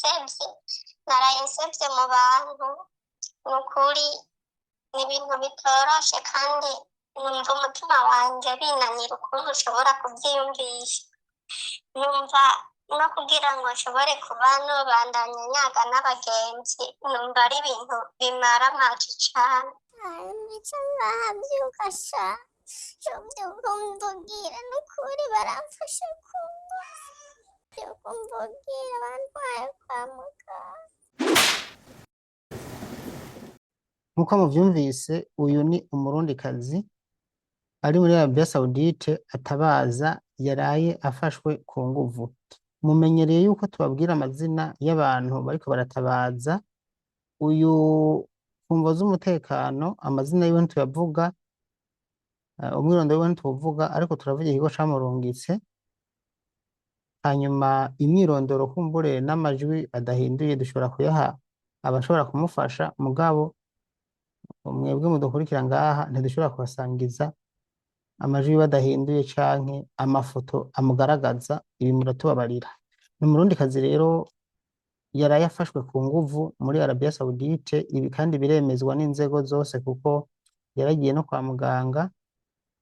Nsevye, naraye nsevye mu bantu. Ni ukuri ni ibintu bitoroshe, kandi numva umutima wanje binanira ukuntu ushobora kuvyiyumvisha. Numva no kugira ngo nshobore kuba nobandanya nyaga n'abagenzi, numva ari ibintu bimaramaje cane. Mico nzahabyuka sha, byuka umvugire, n'ukuri baramfashe ku ngufu, byuka umvugire, bantwaye kwa muganga. Nk'uko muvyumvise, uyu ni umurundikazi ari muri Arabia Saudite atabaza, yaraye afashwe ku nguvu. Mumenyereye yuko tubabwira amazina y'abantu bariko baratabaza. Uyu ku mvo z'umutekano amazina yiwe ntituyavuga, umwirondoro wiwe ntituwuvuga, ariko turavuga ikigo camurungitse, hanyuma imyirondoro kumbure n'amajwi adahinduye dushobora kuyaha abashobora kumufasha, mugabo mwebwe mudukurikira ngaha ntidushobora kubasangiza amajwi badahinduye canke amafoto amugaragaza. Ibi muratubabarira. Ni umurundikazi rero yaraye afashwe ku nguvu muri Arabia Saudite. Ibi kandi biremezwa n'inzego zose kuko yaragiye no kwa muganga,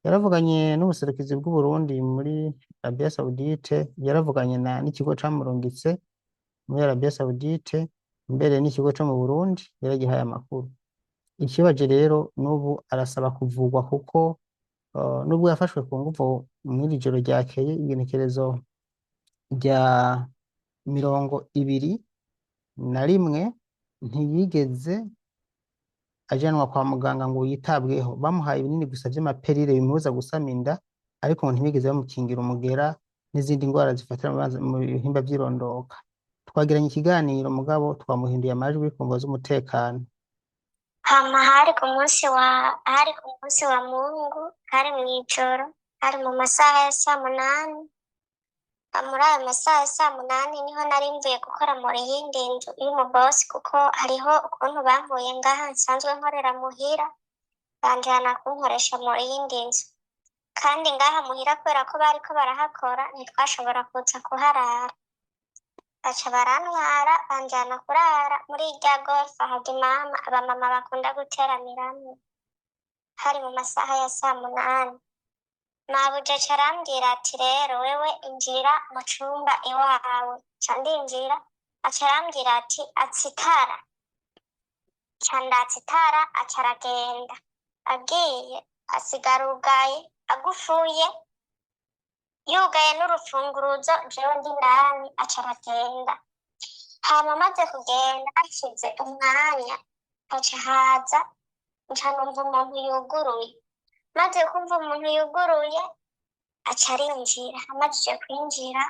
yaravuganye n'ubuserukizi bw'Uburundi muri Arabia Saudite, yaravuganye na n'ikigo camurungitse muri Arabia Saudite, mbere n'ikigo co mu Burundi yaragihaye amakuru. Ikibaje rero, n'ubu arasaba kuvugwa kuko nubwo yafashwe ku nguvu mw'iri joro ryakeye, igenekerezo rya 21, ntiyigeze ajanwa kwa muganga ngo yitabweho. Bamuhaye ibinini gusa vy'amaperire bimubuza gusama inda, ariko ngo ntibigeze bamukingira umugera n'izindi ndwara zifatira mu bihimba vy'irondoka. Twagiranye ikiganiro, mugabo twamuhinduye amajwi ku mvo z'umutekano. Hama hari ku munsi wa Mungu, hari mw'ijoro, hari mu masaha ya saa 8. Muri ayo masaha ya saa 8 niho nari mvuye gukora muri yindi nzu y'umubosi, kuko hariho ukuntu bankuye ngaha nsanzwe nkorera muhira, banjana kunkoresha muri yindi nzu. Kandi ngaha muhira, kubera ko bariko barahakora, ntitwashobora kuza kuharara. Baca barantwara, banjana kurara muri irya gorofa harya imama abamama bakunda guteramiramwo. Hari mu masaha ya saa 8. Mabuja aca arambwira ati: "Rero wewe injira mu cumba iwawe." Nca ndinjira, aca arambwira ati: "Atsa itara." Nca ndatsa itara, aca aragenda. Agiye asigara arugaye agufuye, yugaye n'urufunguruzo, jewe ndi indani, aca aragenda. Hama amaze kugenda, hashize umwanya haca haza, nca numva umuntu yuguruye. Maze kumva umuntu yuguruye, aca arinjira. Amajije kwinjira,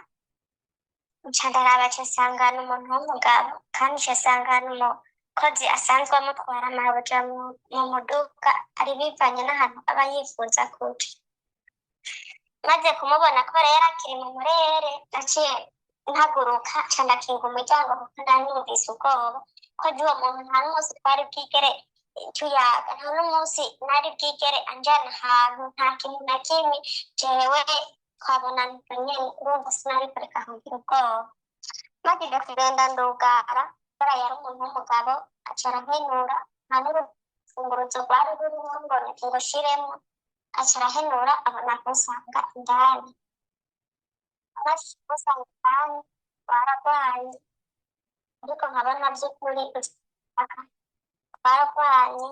nca ndaraba, nca nsanga ni umuntu w'umugabo, kandi nca nsanga ni umukozi asanzwe amutwara mabuja mu muduga, ari bivanye n'ahantu aba yifuza kuja. Maze kumubona ko rero akiri mu murere, naciye mpaguruka, nca ndakinga umuryango, kuko nari numvise ubwoba ko uwo muntu nta n'umunsi twari bwigere tuyaga, nta n'umunsi nari bwigere anjana ahantu, nta kintu na kimwe jewe twabonana nyene. Urumva sinari kureka kugira ubwoba. Maze kugenda ndugara, kubera yari umuntu w'umugabo, aca arahenura, nta n'urufunguruzo rwari rurimo ngo shiremo, aca arahenura, abona kunsanga indani. Amaze kunsanga indani, twaragwanye, ariko nkabona vy'ukuri twaragwanye,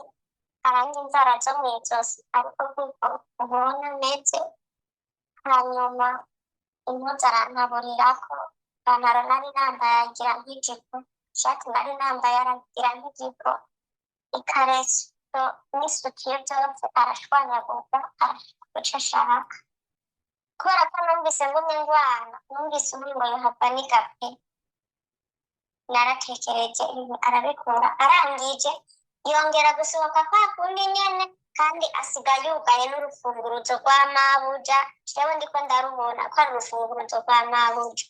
arandya inzara zo mw'izosi, ariko kuko ubona meze. Hanyuma impuzu arantaburirako, ipantaro nari nambaye agira nk'ijipo, ishati nari nambaye aragira nk'ijipo, ikareso n'isutiye vyose arashwanyaguza, arashaka ico ashaka. Kubera ko numvise ngumye ngwana, numvise umengo yohava aniga pe. Naratekereje, ibintu arabikura, arangije yongera gusohoka kwa kundi nyene, kandi asiga yugaye n'urufunguruzo rwa mabuja, jewe ndiko ndarubona ko ari urufunguruzo rwa mabuja.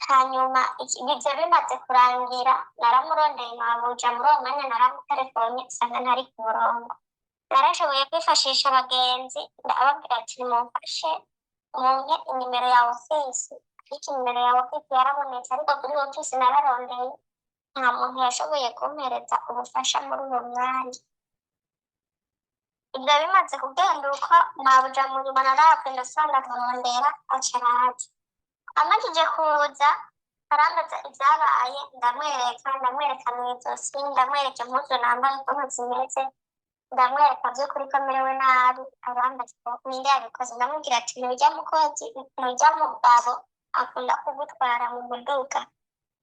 Hanyuma ivyo bimaze kurangira, naramurondeye mabuja. Muri uwo mwanya naramutelefone, nsanga ntari ku murongo. Narashoboye kwifashisha abagenzi, ndababwira ati: "Nimumfashe mumpe inimero ya ofisi." Ariko imbere ya ofisi yarabonetse, ariko kuri ofisi nararondeye, nta muntu yashoboye kumpereza ubufasha muri uwo mwanya. Ibyo bimaze kugenda uko, mabuja mu nyuma narahakwe ndasanga kurondera, aca araza. Amajije kuza arambaza ibyabaye, ndamwereka, ndamwereka mu izosi, ndamwereka impuzu nambaye ukuntu zimeze, ndamwereka by'ukuri ko merewe nabi. Arambaza ngo ninde yabikoze, ndamubwira ati nujya mukozi, nujya mugabo akunda kugutwara mu muduga,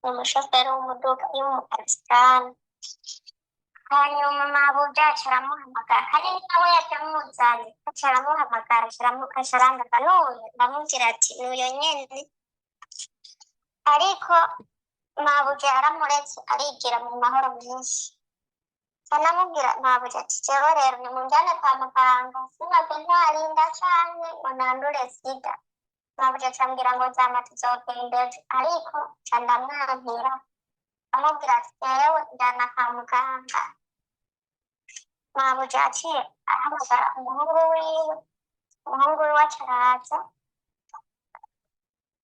ni umushoferi w'umuduga w'umupakisitani. Hanyuma mabuja aca aramuhamagara, kandi nawe yaje amuzanye, aca aramuhamagara, aca arambaza n'uyu, ndamubwira ati n'uyo nyene. Ariko mabuja yaramuretse arigira mu mahoro menshi. Anamubwira mabuja ati jewe rero nimunjyane kwa muganga, sinave ntwarinda canke ngo nandure sida. Mabuja aca ambwira ngo nzama tuzogenda ejo, ariko nca ndamwankira, amubwira ati jewe njyana kwa muganga. Mabuja yaciye ahamagara umuhungu wiwe, umuhungu wiwe aca araza.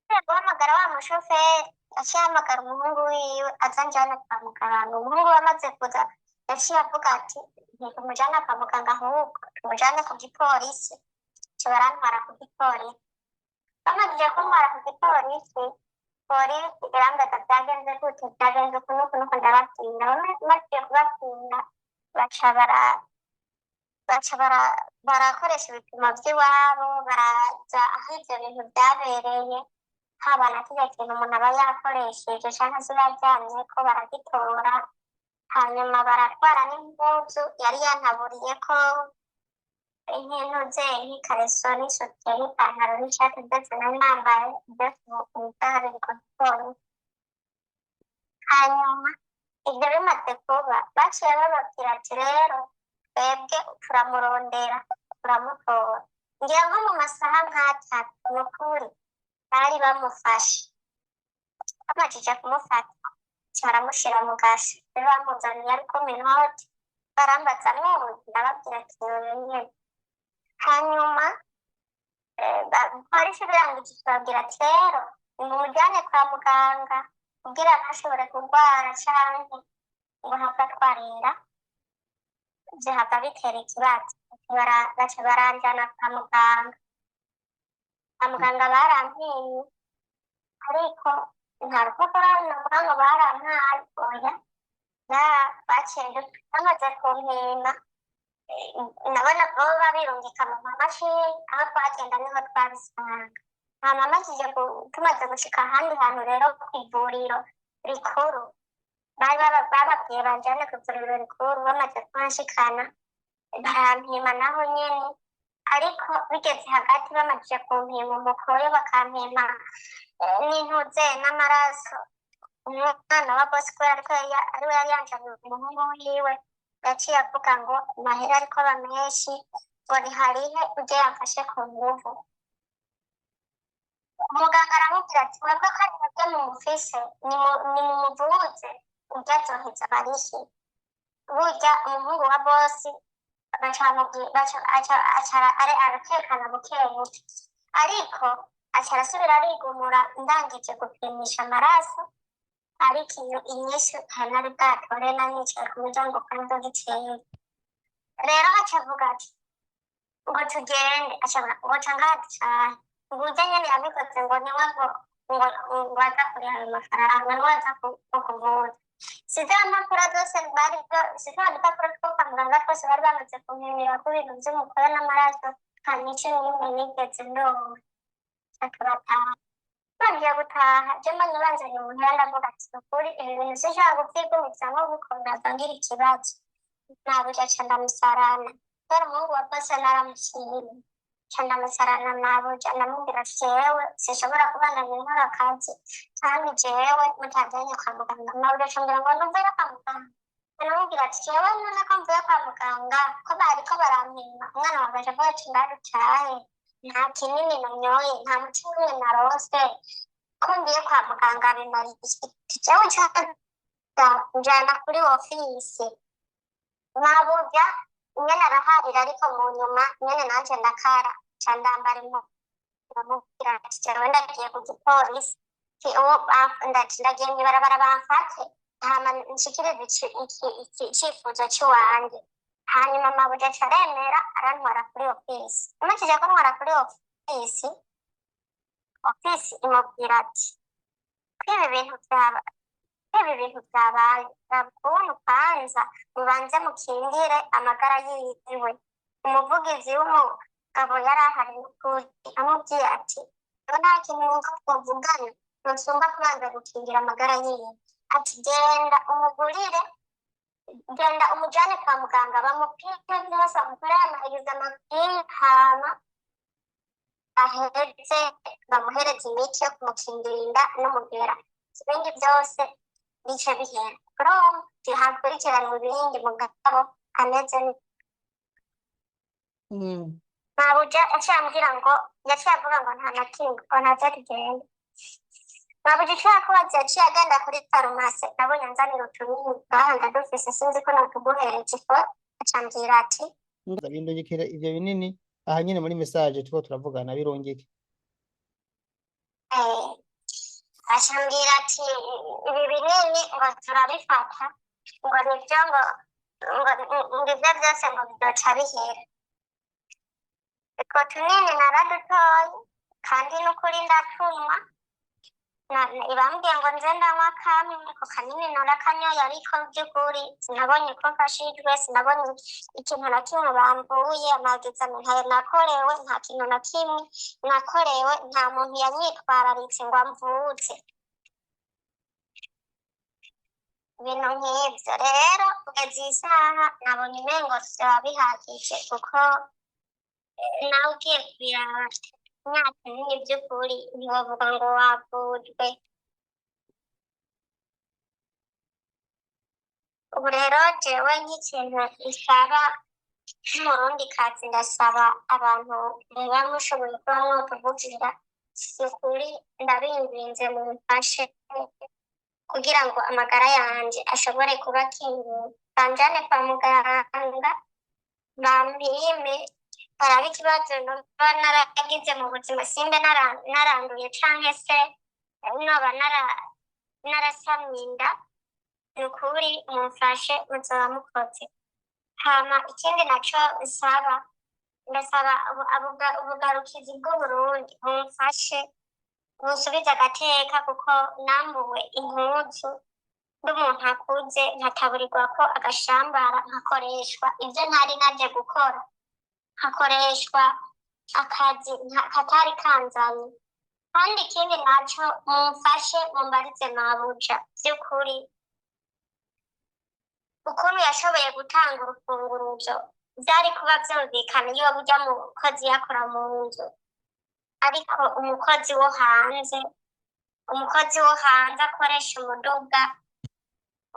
Agiye guhamagara wa mushoferi, yaciye ahamagara umuhungu wiwe aza anjyane kwa muganga. Umuhungu we amaze kuza yaciye avuga ati ntitumujyana kwa muganga, ahubwo tumujyane ku gipolisi. Baca barantwara ku gipolisi. Bamajije kuntwara ku gipolisi, polisi irambaza byagenze gute, byagenze uku n'uku n'uku, ndababwira. Bamaze kubabwira, baca bara baca bara barakoresha ibipimo by'iwabo, baraza aho ibyo bintu byabereye, haba na kirya kintu umuntu aba yakoresheje canke se yaryamyeko baragitora. Hanyuma baratwara n'impuzu yari yantaburiyeko, nk'intuze, nk'ikareso n'isutiye n'ipantaro n'ishati, byose nari nambaye byose ubu byari ku gipolisi. Hanyuma ibyo bimaze kuba, baciye bababwira ati rero twebwe turamurondera turamutora. Ngira nko mu masaha nk'atatu, ni ukuri bari bamufashe. Bamajije kumufata baramushira mu gasho, rero bamuzaniye ariko minoti, barambaza n'ubu, ndababwira ati n'uyu nyene. Hanyuma polisi birangije tubabwira ati rero nimumujyane kwa muganga kugira ntashobore kurwara canke ngo have atwarira, bihava bitera ikibazo. Baca baranjana kwa muganga. Kwa muganga barampimye, ariko nta rupapuro novuga ngo barampaye, oya. Baciye bamaze kumpima, nabona boba birungika mu mamashini, aho twagenda niho twabisanga. Hama majije tumaze gushika ahandi hantu rero kw'ivuriro rikuru, bari bababwiye banjane kw'ivuriro rikuru. Bamaze kuhanshikana barampima naho nyene, ariko bigeze hagati bamajije kumpima umukoyo, bakampima n'intuze n'amaraso, umwana wa bosi, kubera ariko ariwe yari yanjanye umuhungu wiwe, yaciye avuga ngo amahera ariko aba menshi, ngo niharihe ujye yamfashe ku nguvu. Umuganga aramubwira ati mwebwe ko ari mwebwe mumufise, nimumuvuze ujya azoheza barihe. Burya umuhungu wa bosi baca bamubwira, baca aca aca aratekana buke buke, ariko aca arasubira arigumura. Ndangije gupimisha amaraso, ariko iyo inyishu ntari nari bwatore, nanicaye ku muryango kwa dogiteri. Rero aca avuga ati ngo tugende, aca avuga ngo ca ngaha ducahe, ngo ujya nyene yabikoze, ngo niwe ngo aza kuriha ayo mafaranga, niwe aza kukuvuza. Si za mpapuro zose bari, si twa dupapuro two kwa muganga twose bari bamaze kumpimira ko ibintu vy'umukoyo n'amaraso, nta nyishu n'imwe nigeze ndonka. Turataha. Bagiye gutaha, je mbonye banzanye muhira, ndavuga ati nukuri ibi bintu sinshobora kuvyigumizamwo kuko nava ngira ikibazo. Mabuja aca ndamusarana, kubera umuhungu wa bosi naramushimye, nca ndamusarana mabuja, ndamubwira ati jewe sinshobora kubandanya nkora akazi kandi jewe mutanjanye kwa muganga. Mabuja aca ambwira ngo ntuvuye kwa muganga. Ndamubwira ati jewe none ko mvuye kwa muganga, ko bariko barampima, umwana wanje aca avuga ati ndarucaye, nta kinini nanyoye, nta muti n'umwe narose, ko ngiye kwa muganga bimara iki? Jewe nca njana kuri ofisi. Mabuja nyene araharira, ariko mu nyuma nyene nanje ndakara, nca ndambara impuzu. Ndamubwira ati jewe ndagiye ku gipolisi, ati uwo ndagiye mw'ibarabara bamfate, hama nshikirize icifuzo c'iwanje. Hanyuma mabuja aca aremera, arantwara kuri ofisi. Amajije kuntwara kuri ofisi, ofisi imubwira ati ko ibi bintu vyaba, ko ibi bintu vyabaye, raba ukuntu kwanza mubanze mukingire amagara yiwe. Umuvugizi w'umugabo yari ahari n'ukuri amubwiye ati ngo nta kintu numva twovugana ntusumba kubanza gukingira amagara yiwe. Ati genda umugurire, genda umujane kwa muganga bamupime vyose, bamukorere ama examen, hama aheze bamuhereze imiti yo kumukingira inda n'umugera, ibindi byose bice bihera. Urumva hakurikiranwa ibindi, mugabo ameze mabuja yaciye ambwira ngo, yaciye avuga ngo nta na kimwe, ngo ntavyo tugenda. Mabuja ico yakoze, yaciye agenda kuri farumasi, nabonye anzanira utunini ngaha ndadufise, sinzi ko notuguhereje ifo. Aca ambwira ati Bindungikire ivyo binini aha nyene muri message turiko turavugana, birungike. Aca ambwira ati ibi binini ngo turabifata, ngo nivyo, ngo ivyo vyose ngo bizoca bihera. Utwo tunini naradutoye kandi n'ukuri ndatunywa. Ibambwiye ngo nze ndanywa kamwe, ako kanini narakanyoye, ariko by'ukuri sinabonye ko mfashijwe, sinabonye ikintu na kimwe bamvuye. Ama examen ntayo nakorewe, nta kintu na kimwe nakorewe, nta muntu yanyitwararitse ngo amvuze ibintu nk'ivyo. Rero kugeza iyi saha nabonye umengo vyoba bihagije, kuko nawe ugiye kubiraba imyaka nini by'ukuri ntiwovuga ngo wavujwe. Ubu rero jewe nk'ikintu nsaba nk'umurundikazi, ndasaba abantu muba mushoboye kuba mwotuvugira, ni ukuri ndabinginze mumfashe kugira ngo amagara yanje ashobore kuba akingiwe, banjane kwa muganga bampime, barabe ikibazo noba naragize mu buzima, simbe naranduye canke se noba narasamye inda. Ni ukuri mumfashe, muzoba mukoze. Hama ikindi naco nsaba, ndasaba ubugarukizi bw'Uburundi bumfashe bunsubize agateka, kuko nambuwe impuzu n'umuntu akuze, nkataburirwako agashambara, nkakoreshwa ivyo ntari naje gukora, nkakoreshwa akazi katari kanzanye. Kandi ikindi naco mumfashe mumbarize mabuja vy'ukuri ukuntu yashoboye gutanga urufunguruzo. Vyari kuba vyumvikana iyo burya mukozi yakora mu nzu, ariko umukozi wo hanze, umukozi wo hanze akoresha umuduga,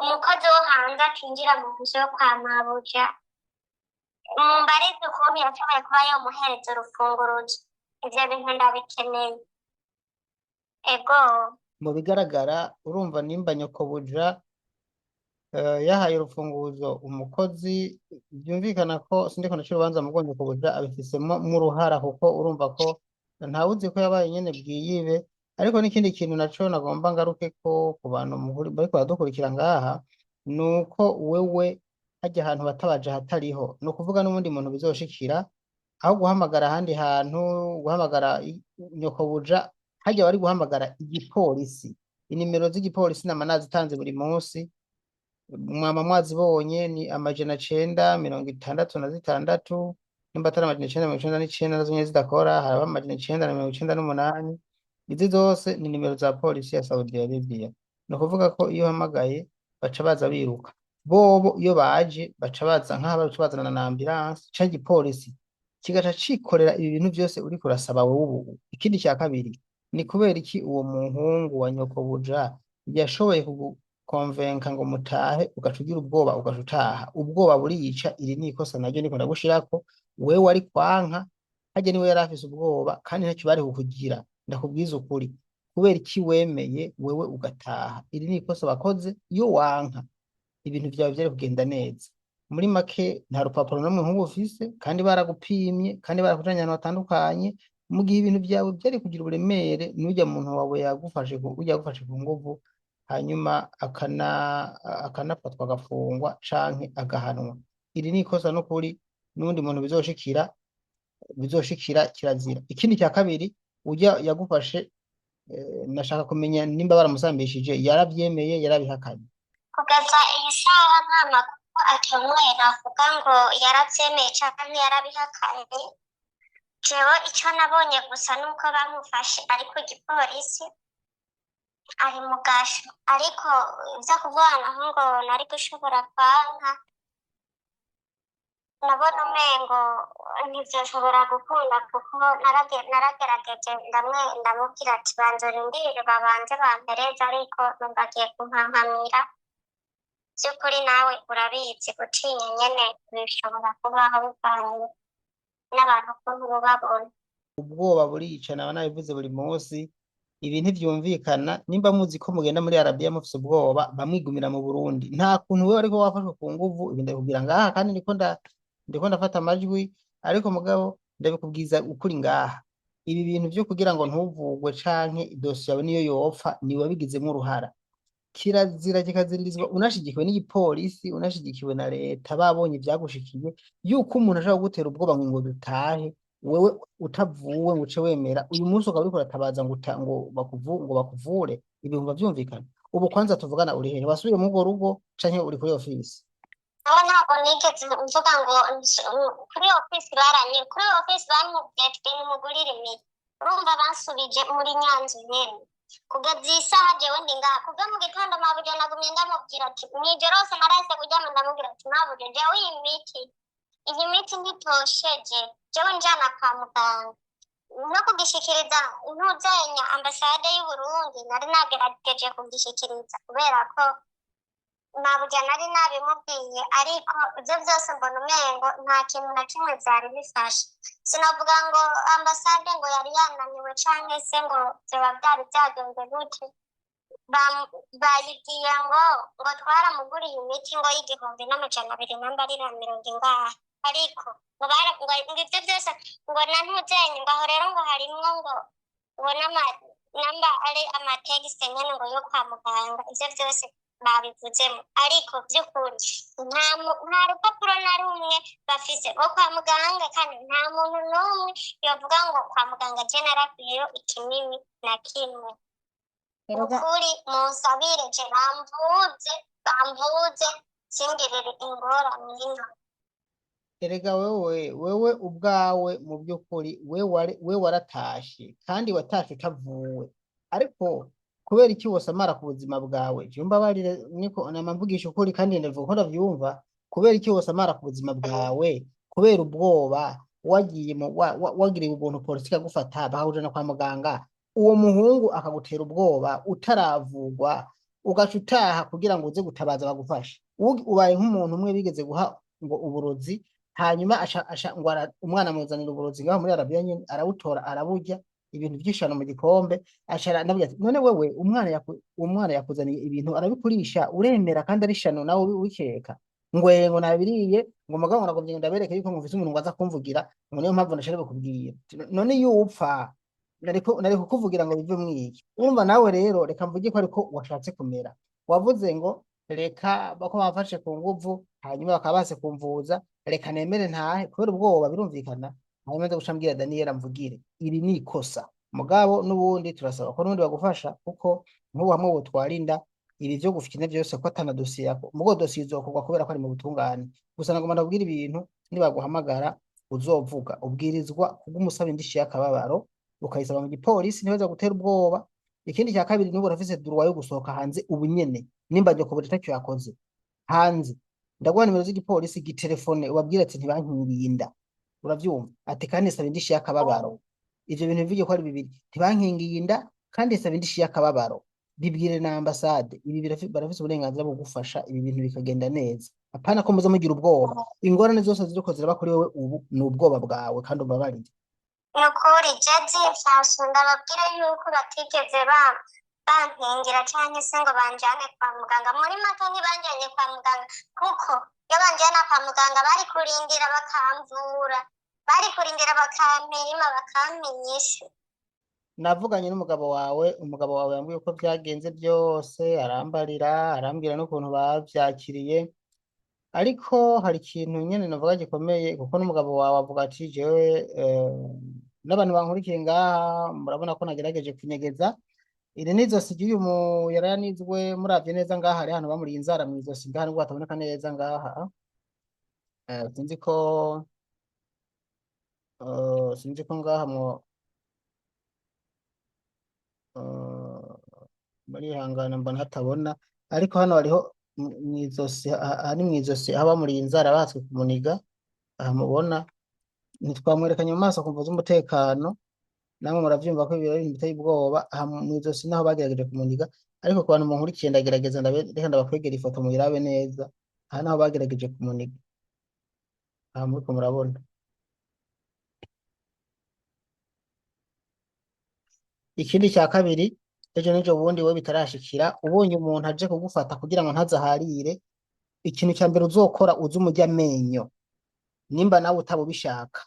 umukozi wo hanze atinjira mu nzu yo kwa mabuja, mumbarize ukuntu yashoboye kuba yomuhereza urufunguruzo. Ivyo bintu ndabikeneye. Ego. Mu bigaragara urumva nimba nyokobuja yahaye urufunguzo umukozi, byumvikana ko sindiko ndaca urubanza mugo nyokobuja abifisemo uruhara, kuko urumva ko ntawuzi ko yabaye nyene bwiyibe. Ariko n'ikindi kintu naco nagomba ngaruke ko ku bantu bariko baradukurikira ngaha, nuko wewe harya ahantu batabaje hatariho, ni ukuvuga n'uwundi muntu bizoshikira, aho guhamagara ahandi hantu, guhamagara nyokobuja, harya bari guhamagara igipolisi. Inimero z'igipolisi nama nazitanze buri munsi, mwama mwazibonye, ni 966, nimba atari 999 nazo nyene zidakora, haraba 998. Izi zose ni nimero za polisi ya Saudi Arabia. Ni ukuvuga ko iyo uhamagaye baca baza biruka. Bobo iyo baje baca baza nk'aho baca bazanana na ambulance canke igipolisi kigaca cikorera ibi bintu vyose uriko urasaba wewe ubu. Ikindi ca kabiri, ni kubera iki uwo muhungu wa nyokobuja yashoboye kugukonvenka ngo mutahe, ugaca ugira ubwoba ugaca utaha? Ubwoba buriyica. Iri ni ikosa naryo niko ndagushirako. Wewe wari kwanka harya, niwe yari afise ubwoba kandi ntacyo bari kukugira. Ndakubwiza ukuri, kubera iki wemeye wewe ugataha? Iri ni ikosa wakoze. Iyo wanka ibintu vyawe vyari kugenda neza. Muri make nta rupapuro n'umwe nk'ubu ufise, kandi baragupimye, kandi barakujanye ahantu hatandukanye. Mu gihe ibintu byawe byari kugira uburemere, n'ujya muntu wawe yagufashe ujya yagufashe ku nguvu, hanyuma akanafatwa agafungwa canke agahanwa. Iri ni ikosa n'ukuri, n'uwundi muntu bizoshikira kirazira. Ikindi cya kabiri, ujya yagufashe, nashaka kumenya nimba baramusambishije, yaravyemeye, yarabihakanye? Kugeza iyi saha nta makuru atomoye navuga ngo yarabyemeye canke yarabihakanye. Jewe icyo nabonye gusa nuko bamufashe ari ku gipolisi, ari mu gasho, ariko ibyo kuvanaho ngo nari gushobora kwanka, nabona umengo ntivyoshobora gukunda, kuko naragerageje ndamubwira ati banza urindire babanze bampereze, ariko numva agiye kumpankamira. By'ukuri nawe urabizi, gutinya nyene bishobora kubaho bivanye n'abantu ukuntu ubabona. Ubwoba burica, naba nabivuze buri munsi. Ibi ntivyumvikana. Nimba muzi ko mugenda muri Arabiya mufise ubwoba, bamwigumira mu Burundi. Nta kuntu wewe ariko wafashwe ku nguvu. Ibi ndabikubwira ngaha kandi ndiko ndafata amajwi, ariko mugabo ndabikubwiza ukuri ngaha. Ibi bintu vyo kugira ngo ntuvugwe canke idosiye yawe niyo yopfa, ni wabigizemwo uruhara. Kirazira kikaziririzwa, unashigikiwe n'igipolisi, unashigikiwe na leta, babonye ivyagushikiye, yuko umuntu ashobora kugutera ubwoba ngo dutahe, wewe utavuwe, ngo uce wemera. Uyu munsi ukaba uriko uratabaza ngo ngo bakuvure. Ibihumba vyumvikana. Ubu kwanza tuvugana uri hehe? Wasubiye muri urwo rugo canke uri kuri ofisi? Aho ntabwo nigeze mvuga ngo kuri ofisi baranye, kuri ofisi bamubwiye ati nimugurire imiti. Urumva bansubije muri Nyanza nyene. Kugeza iyi saha jewe ndi ngaha. Kuva mu gitondo mabuja nagumye ndamubwira ati, mw'ijoro hose narahise kuryama ndamubwira ati mabuja, jewe iyi miti ntitosheje, jewe njana kwa muganga. No kugishikiriza ntuzenya ambasade y'u Burundi nari nagerageje kugishikiriza, kubera ko mabuja nari nabimubwiye, ariko ibyo byose mbona umengo nta kintu na kimwe vyari bifashe. Sinavuga ngo ambasade ngo yari yananiwe canke se ngo vyoba vyari vyagenze gute. Bayibwiye ngo twaramuguriye imiti ngo y'1200 namba ari na mirongo ingahe, ariko ngo ngo ivyo byose ngo na ntuzenye, ngo aho rero ngo harimwo ngo namba ari amategiste nyene ngo yo kwa muganga, ivyo byose babivuzemo, ariko by'ukuri nta rupapuro na rumwe bafise rwo kwa muganga, kandi nta muntu n'umwe yovuga ngo kwa muganga je narakuyeyo ikinini na kimwe. Erega Ukuri munsabire je bamvuze singirire ingorane ino. Erega wewe ubwawe, mu by'ukuri we waratashe, kandi watashe utavuwe. Ariko kubera iki wosamara ku buzima bwawe? Jewe mbabarire, niko nama mvugisha ukuri kandi ndavuga ko ndavyumva. Kubera iki wosamara ku buzima bwawe kubera ubwoba? Wagiye mu wagiriwe ubuntu, polisi ikagufata bakakujana kwa muganga, uwo muhungu akagutera ubwoba utaravugwa, ugaca utaha kugira ngo uze gutabaza bagufashe. Ubaye nk'umuntu umwe bigeze guha ngo uburozi, hanyuma aca ngo umwana amuzanira uburozi ngaho muri Arabiya nyene, arabutora araburya, ibintu vy'ishano mu gikombe, aca arabwira ati none wewe umwana yakuzaniye ibintu arabikurisha, uremera kandi ari ishano, nawe ubikeka? Ngo nabiriye, ngo mugabo ngo nagomvye ngo ndabereke yuko ngufise umuntu ngo aza kumvugira, ngo niyo mpamvu nashaka kubwira. None iyo upfa nariko kukuvugira ngo bive mwiki? Urumva nawe rero, reka mvuge ko ariko washatse kumera. Wavuze ngo reka bako bamfashe ku nguvu, hanyuma bakaba base kumvuza, reka nemere ntahe kubera ubwoba. Birumvikana. Hanyuma nza guca mbwira Daniel amvugire. Iri ni ikosa, mugabo n'ubundi turasaba ko n'ubundi bagufasha, kuko nk'ubu hamwe wotwarinda ibi vyo gufyina vyose ko atana dosiye yako, mugo dosiye izokorwa kubera ko ari mu butungane. Gusa nagomba ndabwira ibintu, nibaguhamagara uzovuga, ubwirizwa kubw'umusaba indishi y'akababaro, ukayisaba mu gipolisi, ntibaza gutera ubwoba. Ikindi cya kabiri, n'ubu urafise droit yo gusohoka hanze ubu nyene nimba nyokobura atacyo yakoze hanze. Ndaguha nimero z'igipolisi, gitelefone ubabwire ati ntibankingiye inda, uravyumva, ati kandi saba indishi y'akababaro. Ivyo bintu bivuge ko ari bibiri: ntibankingiye inda, kandi saba indishi y'akababaro. Bibwire na ambasade. Ibi barafise uburenganzira bwo gufasha ibi bintu bikagenda neza, apana ko muza mugira ubwoba. Ingorane zose ziriko ziraba kuri wewe ubu ni ubwoba bwawe, kandi umbabarire. Ni ukuri jezi mfashe ndababwira yuko batigeze bankingira canke se ngo banjane kwa muganga. Muri make ntibanjanye kwa muganga, kuko iyo banjana kwa muganga bari kurindira bakamvura. Bari kurindira bakampirima bakampa inyishu. Navuganye n'umugabo wawe, umugabo wawe yambwiye uko byagenze byose, arambarira, arambwira n'ukuntu bavyakiriye. Ariko hari ikintu nyene navuga gikomeye, kuko n'umugabo wawe avuga ati jewe n'abantu bankurikiye ngaha murabona ko nagerageje kunyegeza iri n'izosi ry'uyu yarayanizwe. Muravye neza ngaha hari ahantu bamuriye inzara mw'izosi ngaha, nubwo hataboneka neza ngaha. Sinzi ko sinzi ko ngaha mwo murihangana mbona hatabona, ariko hano hariho mw'izosi, aha ni mw'izosi aho bamuriye inzara bahatswe kumuniga. Aha mubona ntitwamwerekanye mu maso ku mvo z'umutekano, namwe muravyumva ko ibiro ibintu biteye ubwoba. Aha mw'izosi naho bagerageje kumuniga, ariko ku bantu munkurikiye ndagerageza reka ndabakwegera ifoto muyirabe neza. Aha naho bagerageje kumuniga, aha muriko murabona. Ikindi cya kabiri, ejo n'ejo bundi we bitarashikira, ubonye umuntu aje kugufata kugira ngo ntazaharire, ikintu cya mbere uzokora uze umurya amenyo. Nimba nawe utaba ubishaka,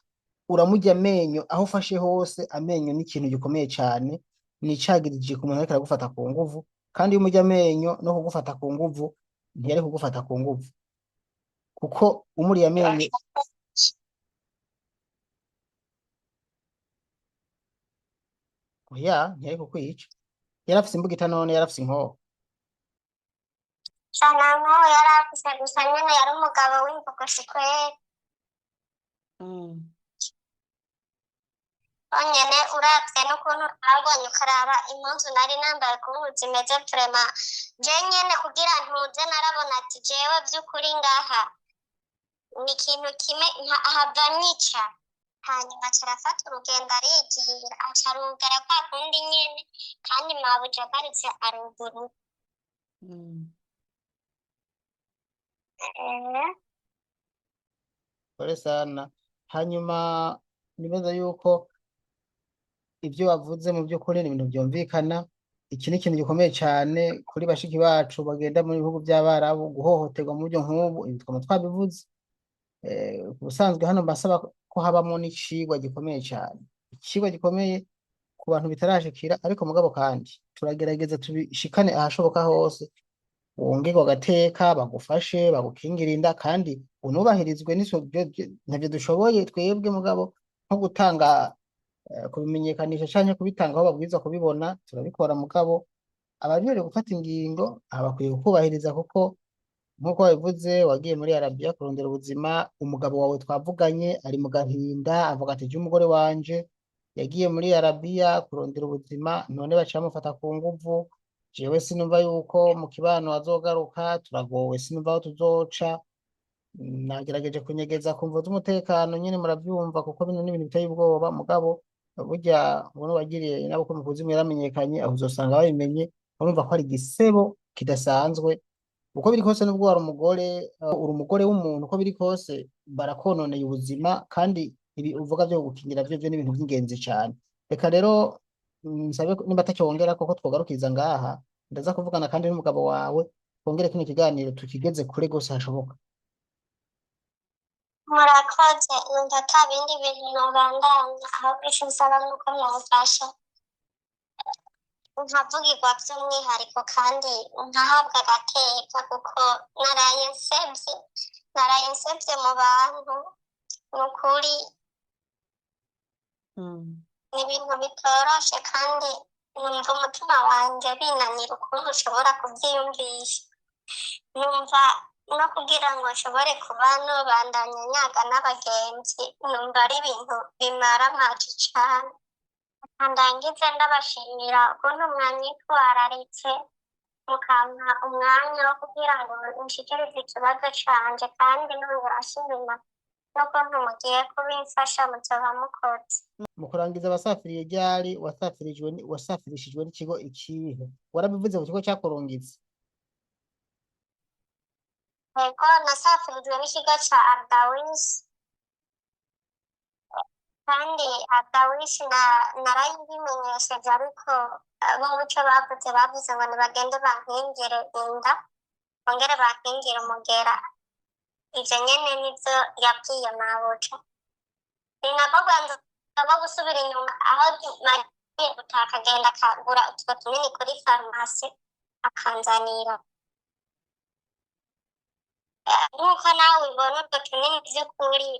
uramurya amenyo aho ufashe hose. Amenyo ni ikintu gikomeye cyane, nicagirije ku muntu ariko aragufata ku nguvu. Kandi iyo umurya amenyo no kugufata ku nguvu ntiyari kugufata ku nguvu, kuko umuriye amenyo oya ntiyari kukwica. Yarafise imbugita none yarafise inkoho. Sha nta nkoho yari afise, gusa nyene yari umugabo w'imvugoshi kweri. Onyene uravye n'ukuntu twabonye ukaraba impuzu nari nambaye ukuntu zimeze, vraiment je nyene kugira ntuze narabona ati jewe vy'ukuri ngaha ni ikintu kimwe ahava nyica. Hanyuma aca arafata urugendo arigira, aca arugara kwa kundi nyene, kandi mabuja agarutse arugurura. Pole sana. Hanyuma nibaza yuko ibyo wavuze mu by'ukuri ni ibintu byumvikana. Iki ni ikintu gikomeye cyane kuri bashiki bacu bagenda mu bihugu by'Abarabu guhohoterwa mu buryo nk'ubu. Ibi twaba twabivuze. Ubusanzwe hano mbasaba ko habamo n'icigwa gikomeye cyane, icigwa gikomeye ku bantu bitarashikira, ariko mugabo kandi turagerageza tubishikane ahashoboka hose, wongerwe agateka, bagufashe, bagukingire inda, kandi unubahirizwe. N'ivyo ntavyo dushoboye twebwe, mugabo nko gutanga kubimenyekanisha canke kubitanga aho babwirizwa kubibona turabikora. Mugabo abajejwe gufata ingingo aha bakwiye kukubahiriza, kuko nk'uko wabivuze wagiye muri Arabiya kurondera ubuzima. Umugabo wawe twavuganye ari mu gahinda, avuga ati je umugore wanje yagiye muri Arabiya kurondera ubuzima, none baca bamufata ku nguvu, jewe sinumva yuko mu kibano azogaruka, turagowe, sinumva aho tuzoca. Nagerageje kunyegeza ku mvo z'umutekano nyene muravyumva, kuko bino ni ibintu biteye ubwoba. Mugabo burya ngo n'uwagiriye nabo ko mukuzimu yaramenyekanye, aho uzosanga babimenye. Urumva ko ari igisebo kidasanzwe. Uko biri kose nubwo wari umugore, uri umugore w'umuntu, uko biri kose barakononeye ubuzima, kandi ibi uvuga vyo gukingira vyo ni ibintu vy'ingenzi cane. Reka rero nsabe nimba atacyongera koko twogarukiriza ngaha, ndaza kuvugana kandi n'umugabo wawe, twongere kino kiganiro tukigeze kure gose hashoboka. Murakoze, numva ata bindi bintu nobandanya, ahubwo ico nsaba nuko mwomfasha nkavugirwa by'umwihariko kandi nkahabwa agateka, kuko naraye nsevye, naraye nsevye mu bantu, ni ukuri ni ibintu bitoroshe, kandi numva umutima wanje binanira ukuntu ushobora kuvyiyumvisha. Numva no kugira ngo nshobore kuba nobandanya nyaga n'abagenzi, numva ari ibintu bimaramaje cane. Ndangize ndabashimira ukuntu mwanyitwararitse mukampa umwanya wo kugira ngo nshikirize ikibazo canje, kandi nongera nshima n'ukuntu mugiye kubimfasha, muzoba mukoze. Mu kurangiza, wasafiriye ryari? Wasafirishijwe n'ikigo ikihe? Warabivuze ku kigo cyakurungitse? Yego, nasafirijwe n'ikigo ca Ardawisi, kandi Ardawisi narayibimenyesheje, ariko bo muco bavuze, bavuze ngo nibagende bankingire inda, bongere bankingire umugera. Ivyo nyene nivyo yabwiye mabuja. Ni nako bwanza bwo gusubira inyuma aho mariye gutaha akagenda akagura utwo tunini kuri farumasi akanzanira. Nk'uko nawe ubibona utwo tunini by'ukuri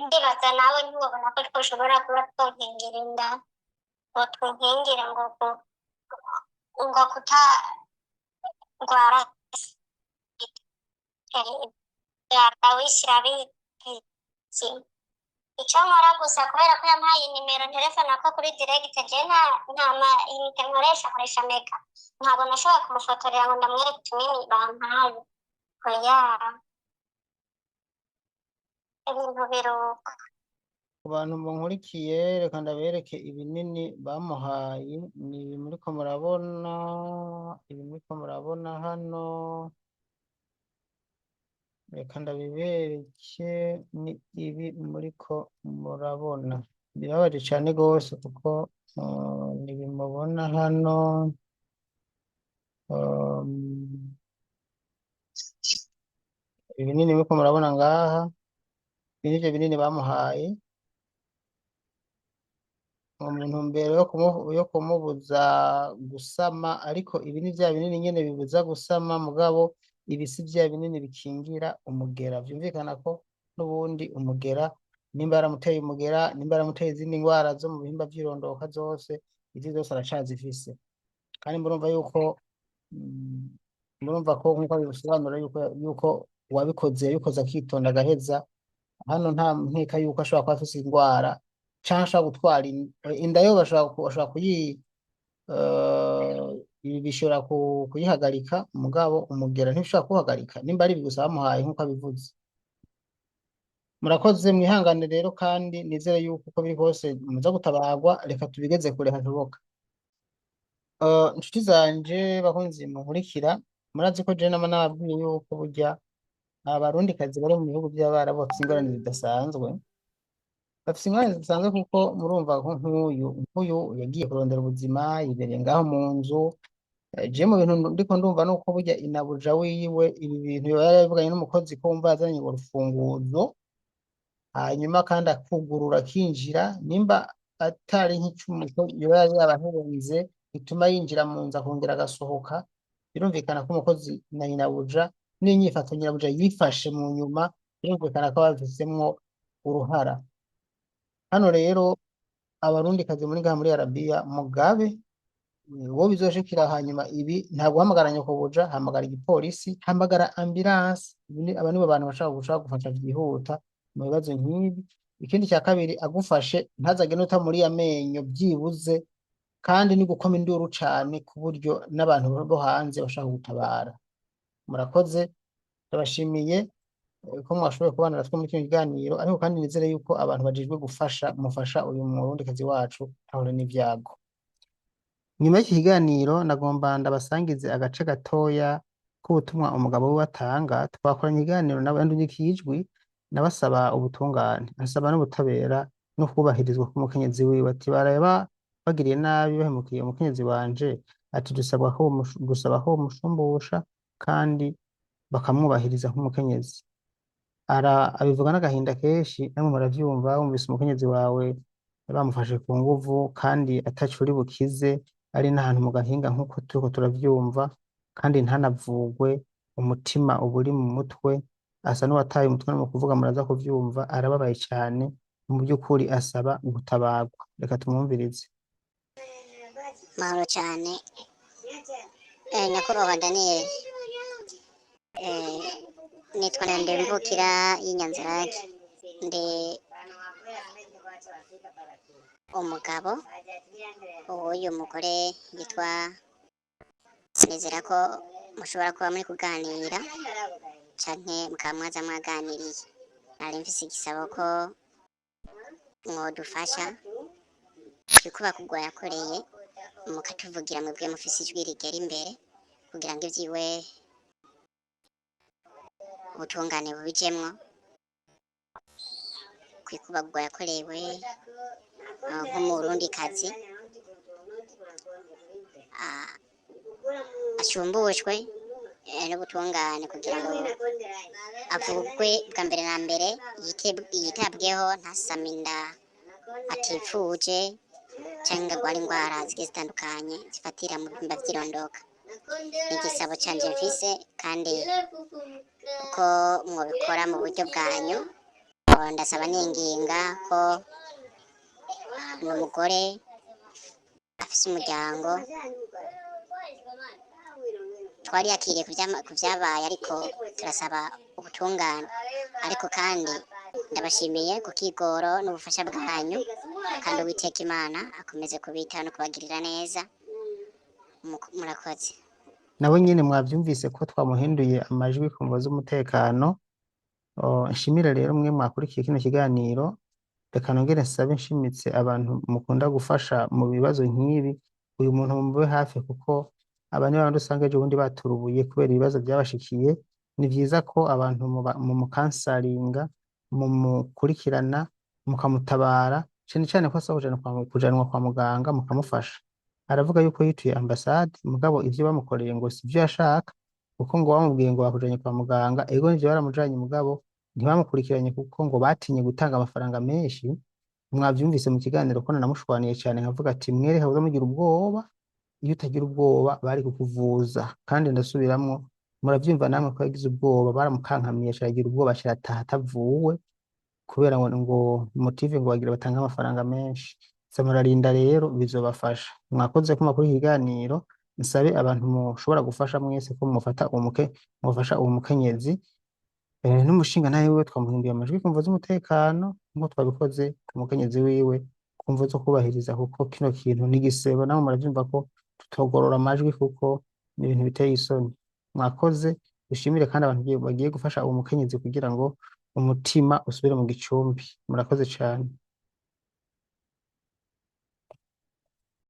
ndibaza nawe ntiwabona ko twoshobora kuba twonkingira inda ngo twunkingire ngo ngo kutarwara wishyira bizi. Icyo nkora gusa kubera ko yampaye nimero nterefona ko kuri direct je nta ma unité nkoresha, nkoresha mega, ntabwo nashobora kumufotorera ngo ndamwereke utunini bampaye. Oya, ibintu biruko. Ku bantu munkurikiye, reka ndabereke ibinini bamuhaye. Ni ibi muriko murabona, ibi muriko murabona hano, reka ndabibereke. Ni ibi muriko murabona. Birababaje cane gose kuko ni ibi mubona hano, ibinini muriko murabona ngaha, ibi nivyo binini bamuhaye mu ntumbero yo kumubuza gusama. Ariko ibi ni vya binini nyene bibuza gusama, mugabo ibi si vya binini bikingira umugera. Vyumvikana ko n'ubundi umugera, nimba yaramuteye umugera, nimba yaramuteye izindi ngwara zo mu bihimba vy'irondoka zose, izi zose aracazifise. Kandi murumva yuko murumva ko nkuko abisobanura yuko uwabikoze yabikoze akitonda agaheza. Hano nta nkeka yuko ashobora kuba afise ingwara canke ashobora gutwara inda yo bashobora kuyi ibi bishobora kuyihagarika, mugabo umugera ntibishobora kuwuhagarika nimba ari ibi gusa bamuhaye nkuko abivuze. Murakoze, mwihangane rero, kandi nizere yuko uko biri kose muza gutabarwa. Reka tubigeze kure hashoboka. Inshuti zanje, bakunzi munkurikira, murazi ko je nama nababwiye yuko burya abarundikazi bari mu bihugu vy'Abarabu bafise ingorane zidasanzwe, bafise ingorane zidasanzwe, kuko murumva ko nk'uyu yagiye kurondera ubuzima, yibereye ngaho mu nzu. Je mu bintu ndiko ndumva nuko burya inabuja wiwe ibi bintu yoba yarabivuganye n'umukozi, ko wumva yazanye urufunguzo, hanyuma kandi akugurura akinjira. Nimba atari nk'icumu yoba yari yabahenze bituma yinjira mu nzu akongera agasohoka, birumvikana ko umukozi na nyinabuja n'inyifato nyinabuja yifashe mu nyuma, birumvikana ko babifisemwo uruhara. Hano rero abarundikazi muri ngaha muri Arabiya, mugabe uwo bizoshikira hanyuma ibi, nta guhamagara nyokobuja, hamagara igipolisi, hamagara ambulance. Aba nibo bantu bashobora gushaka gufasha vyihuta mu bibazo nk'ibi. Ikindi cya kabiri, agufashe ntazagende utamuriye amenyo byibuze, kandi ni gukoma induru cane ku buryo n'abantu bo hanze bashaka gutabara. Murakoze, ndabashimiye ko mwashoboye kubana natwe muri kino kiganiro. Ariko kandi nizere yuko abantu bajejwe gufasha mufasha uyu murundikazi wacu ahure n'ivyago. Nyuma y'iki kiganiro nagomba ndabasangize agace gatoya k'ubutumwa umugabo wiwe atanga. Twakoranye ikiganiro nawe, yandungikiye ijwi nabasaba ubutungane, asaba n'ubutabera no kubahirizwa k'umukenyezi wiwe. Ati baraba bagiriye nabi, bahemukiye umukenyezi wanje. Ati dusabwa ko dusaba ko bamushumbusha kandi bakamwubahiriza nk'umukenyezi. Ara abivuga n'agahinda kenshi, namwe muravyumva. Wumvise umukenyezi wawe bamufashe ku nguvu kandi ataco uri bukize, ari n'ahantu mu gahinga nk'uko turiko turavyumva, kandi ntanavugwe, umutima uba uri mu mutwe, asa n'uwataye umutwe no mu kuvuga muraza kuvyumva, arababaye cane mu by'ukuri, asaba gutabarwa. Reka tumwumvirize. Mahoro cyane, nyakubahwa Daniel. Nitwa Ndemvukira y'Inyanzirake, ndi umugabo w'uyu mugore yitwa, nizera ko mushobora kuba muri kuganira canke mukaba mwaza mwaganiriye. Nari mfise igisabo ko mwodufasha kwikubakugwa yakoreye, mukatuvugira mwebwe mufise ijwi rigera imbere, kugira ngo ivyiwe ubutungane bubijemwo. Kwikubagwa yakorewe, nk'umurundikazi, ashumbushwe n'ubutungane kugira ngo avugwe bwa mbere na mbere, yitabweho, ntasame inda. atifuje canke ngo agware ingwara zigiye zitandukanye zifatira mu bihimba vy'irondoka. Ni igisabo canje mfise, kandi ko mwobikora mu buryo bwanyu. Ndasaba ninginga ko ni umugore afise umuryango, twari yakiriye ku vyabaye, ariko turasaba ubutungane. Ariko kandi ndabashimiye ku kigoro n'ubufasha bwanyu, kandi Uwiteka Imana akomeze kubitaho no kubagirira neza. Murakoze. Nawe nyene mwavyumvise ko twamuhinduye amajwi ku mvo z'umutekano. Nshimire rero mwe mwakurikiye kino kiganiro. Reka nongere nsabe nshimitse abantu mukunda gufasha mu bibazo nk'ibi, uyu muntu mumube hafi, kuko aba ni babandi usanga ejo bundi baturubuye kubera ibibazo byabashikiye. Ni vyiza ko abantu mumukansaringa, mumukurikirana, mukamutabara, cane cane ko asaba kujanwa kwa muganga, mukamufasha. Aravuga yuko yituye ambasade, mugabo ivyo bamukoreye ngo sivyo yashaka, kuko ngo bamubwiye ngo bakujanye kwa muganga. Ego nivyo, baramujanye, mugabo ntibamukurikiranye kuko ngo batinye gutanga amafaranga menshi. Mwavyumvise mu kiganiro ko nanamushwaniye cane, nkavuga ati: "Mwereka kuza mugira ubwoba, iyo utagira ubwoba bari kukuvuza." Kandi ndasubiramwo, muravyumva namwe ko yagize ubwoba, baramukankamiye, aca aragira ubwoba, aca arataha atavuwe, kubera ngo motive ngo bagira batange amafaranga menshi. Za murarinda rero, bizobafasha. Mwakoze ko makuru ikiganiro. Nsabe abantu mushobora gufasha mwese ko mufata uwo muke mufasha uwo mukenyezi n'umushinga nawe wiwe. Twamuhinduye amajwi ku mvo z'umutekano, nk'uko twabikoze ku mukenyezi wiwe, ku mvo zo kubahiriza, kuko kino kintu ni igisebo. Namwe muravyumva ko tutogorora amajwi, kuko ni ibintu biteye isoni. Mwakoze. Dushimire kandi abantu bagiye gufasha uwo mukenyezi kugira ngo umutima usubire mu gicumbi. Murakoze cane.